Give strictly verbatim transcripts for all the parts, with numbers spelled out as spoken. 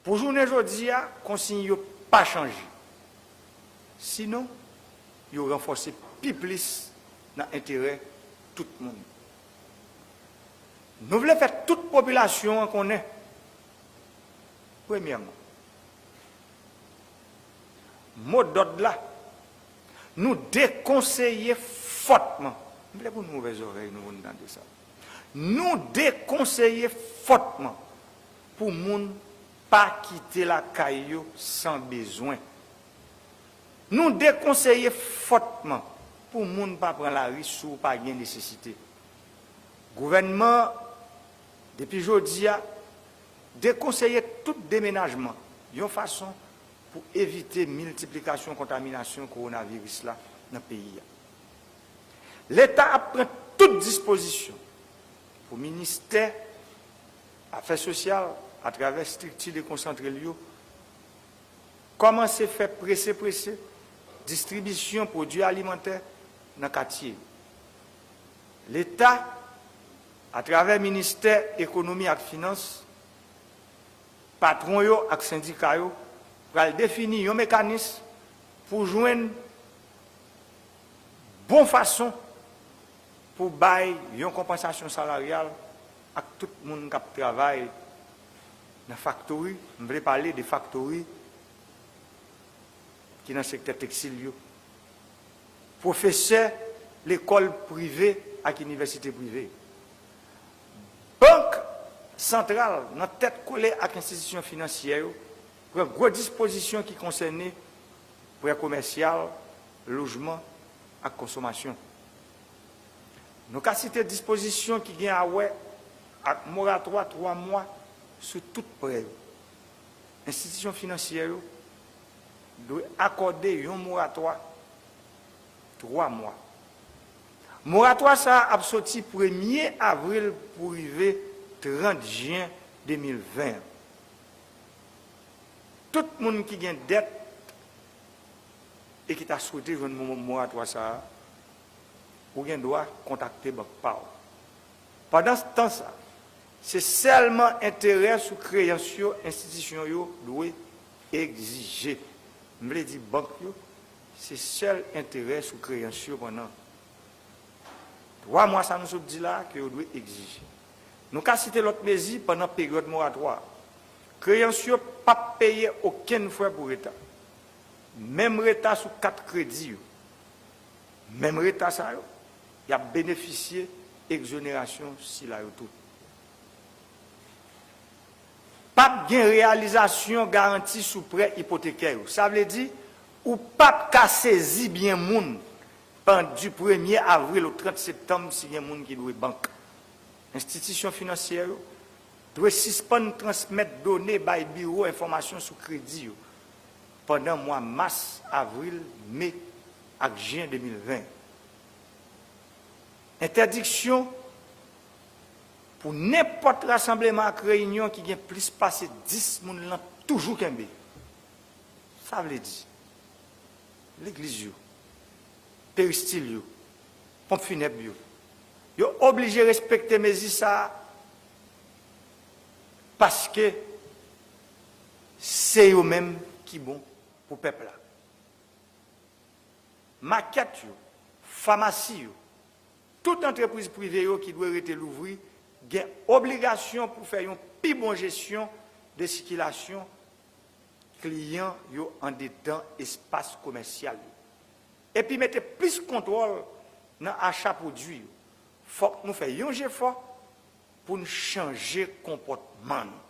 Pou jounen jodi a, konsiy yo pa chanje. Sinon, yo ranfòse pi plis nan enterè tout moun. Nou vle fè tout popilasyon an konnen, premyèman, mo dòd la, nou dekonseye fòtman, m vle pou nou ouvè zòrèy nou pou n tande sa. Nou dekonseye fòtman pou moun pa kite lakay yo san bezwen. Nou dekonseye fòtman pou moun pa pran lari si w pa gen nesesite. Gouvènman an, depi jodi a, dekonseye tout demenajman yon fason pou evite miltiplikasyon kontaminasyon kowonaviris la nan peyi a. Leta ap pran tout dispozisyon pou ministè Afè Sosyal, atravè estrikti dekonsantre l yo, kòmanse fè prese prese distribisyon pwodui alimantè nan katye yo. Leta, atravè ministè ekonomi ak finans, patwon yo ak sendika yo pral defini yon mekanis pou jwenn bon fason pou bay yon konpansasyon salaryal ak tout moun k ap travay nan faktori. M vle pale de faktori ki nan sektè tekstil yo, pwofesè lekòl prive ak inivèsite prive. Bank santral, nan tèt kole ak enstitisyon finansyè yo, pran gwo dispozisyon ki konsène prè komèsyal, lojman ak konsomasyon. Nou ka site dispozisyon ki gen a wè ak moratwa twa mwa sou tout prè yo. Enstitisyon finansyè yo dwe akòde yon moratwa twa mwa. Moratwa sa a ap soti premye avril pou rive trant jen de mil ven an. Tout moun ki gen dèt e ki ta swete jwenn mo-, moratwa sa a, ou gen dwa kontakte bank pa w. Pandan tan sa, se sèlman enterè sou kreyans yo enstitisyon yo dwe egzije. M vle di bank yo, se sèl enterè sou kreyans yo pandan twa mwa sa nou sot di la a ke yo dwe egzije. Nou ka site lòt mezi pandan peryòd moratwa a. Kreyans yo p ap peye okenn frè pou reta. Menm reta sou kat kredi yo. Menm reta sa yo, y ap benefisye egzonerasyon sila yo tou. P ap gen reyalizasyon garanti sou prè ipotekè yo. Sa vle di, ou p ap ka sezi byen moun pandan di premye avril o trant septanm si gen moun ki dwe bank. Enstitisyon finansyè yo dwe sispann transmèt done bay Biwo Enfòmasyon sou Kredi yo pandan mwa mas, avril, me ak jen de mil ven. Entèdiksyon pou nenpòt rasanbleman ak reyinyon ki gen plis pase dis moun lan toujou kenbe. Sa vle di, legliz yo, peristil yo, ponp finèb yo, yo oblije respekte mezi sa a paske se yo menm ki bon pou pèp la. Makèt yo, famasi yo, tout antrepriz prive yo ki dwe rete louvri gen obligasyon pou fè yon pi bon jesyon de sikilasyon kliyan yo andedan espas komèsyal yo, epi mete plis kontwòl nan acha pwodui yo. Fòk nou fè yon jefò pou n chanje konpòtman nou.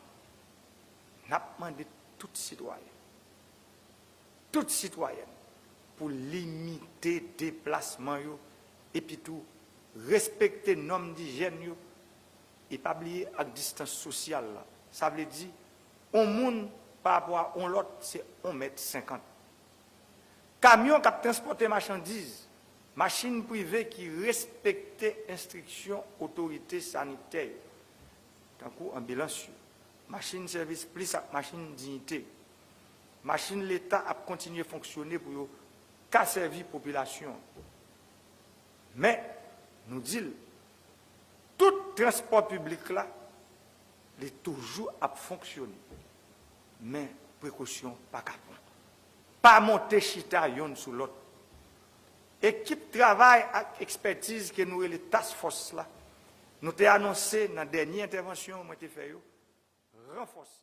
N ap mande tout sitwayen, tout sitwayèn pou limite deplasman yo, epitou respekte nòm dijèn yo, e pa bliye ak distans sosyal la. Sa vle di, yon moun pa rapò a yon lòt, se yon mèt senkant. Kamyon k ap transpòte machandiz, machin prive ki respekte enstriksyon otorite sanitè yo, tankou anbilans yo, machin sèvis plis ak machin diyite yo. Machin Leta ap kontinye fonksyone pou yo ka sèvi popilasyon an. Men, nou di l, tout transpò piblik la, li toujou ap fonksyone. Men prekosyon pa ka pran. Pa monte chita yonn sou lòt. Ekip travay ak ekspètiz ke nou rele task force la, nou te anonse nan dènye entèvansyon mwen te fè yo, ranfòse.